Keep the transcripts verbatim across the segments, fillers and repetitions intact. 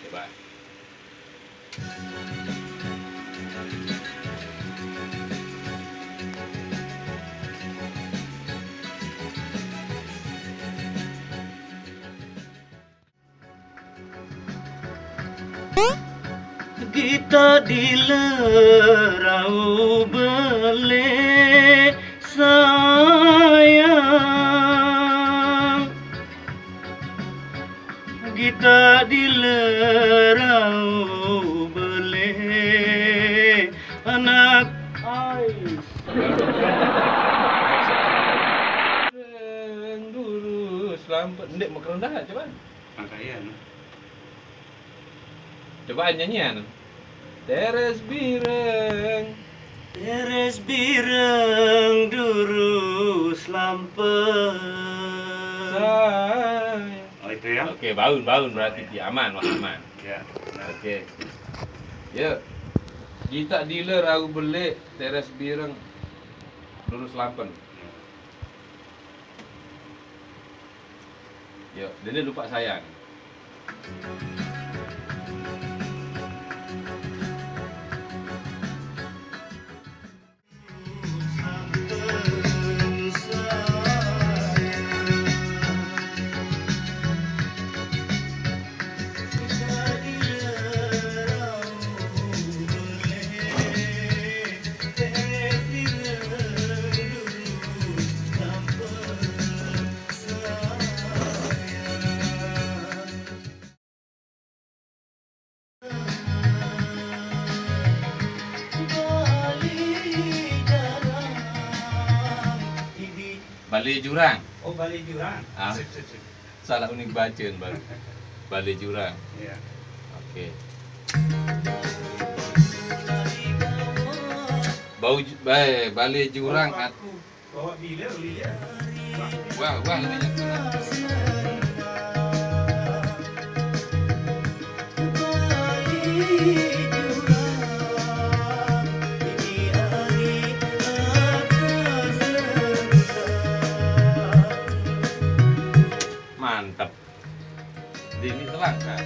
Coba. Kita dilerau bele sayang. Kita dilerau bele anak ai. Dulu selampet. Ndek, mau kerendah nggak, coba? Pakaian. Coba nyanyian. Teres bireng. Teres bireng durus lampet. Say. Oh, itu ya? Oke, baun, baun berarti. Oh, iya. Ki, aman, wah, aman. Ya, benar. Oke. Ya. Kita dealer aku beli teres bireng durus lampen. Ya. Yo, dene lupa sayang. Bale Jurang. Oh, Bale Jurang. Ah. Sip, sip, sip. Salah unik bacaan, Bang. Bale Jurang. Iya. Oke. Bau ju-, eh, Bale Jurang. Bawa bila, beli ya. Wah, wah, ini yang kena. Mantep. Dini telah, kan?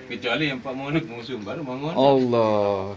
Kecuali yang Pak Muluk musuh baru mau ngono. Allah.